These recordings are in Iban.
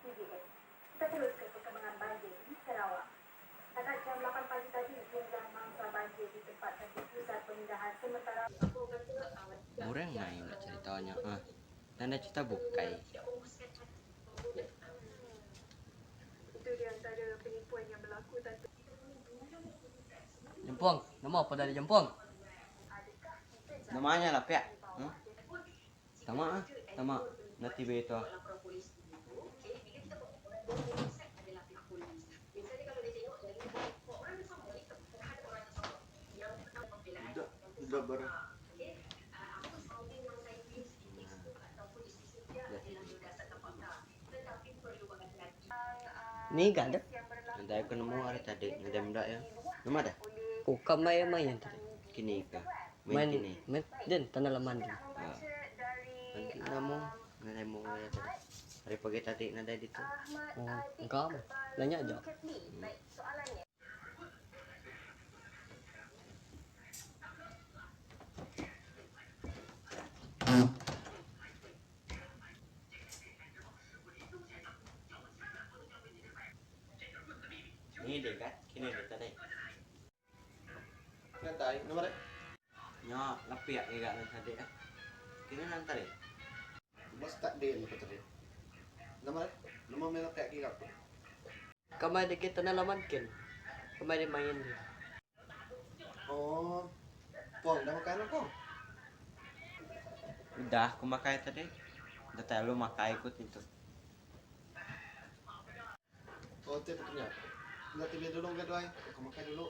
TVS. Kita terus ke perkembangan banjir di Sarawak. Setakat jam 8 pagi tadi, jumlah mangsa banjir ditempatkan di pusat pemindahan sementara Orang main nak ceritanya. Ah. Tanda cerita bukai. Itu di antara penipuan yang berlaku tanpa Jempong, nama apa dari jempong? Namanya lah pek. Hmm? Tama ah. Tama. Nanti beto. Udah, udah bareng. Ni gak ada. Nanti aku nemu hari tadi. Nanti muda ya. Nama dah. Oh, kau main main tadi. Kini ke. Main Main kini. main den tanah laman din. Ah. Nanti nemu. Nanti mau ya tadi. Hari pagi tadi nanti itu. Oh, engkau apa? Nanya aja. Ni deh kan. Kini deh tadi. Nanti, nama deh. Nya, lapiak ni gak nanti tadi ah. Kini nanti tadi. Bos tak dia ni kata dia. Nama deh. Nama mela pek gigap. Kau main dekat tanah laman ken. Kau main main dia. Oh. Pong, dah makan apa? Udah aku makai tadi. Udah terlalu makai ikut itu. Oh, teh punya. Nanti biar dulu enggak doai. Aku makan dulu.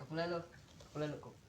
Kau pula lo. Kau pula lo kau.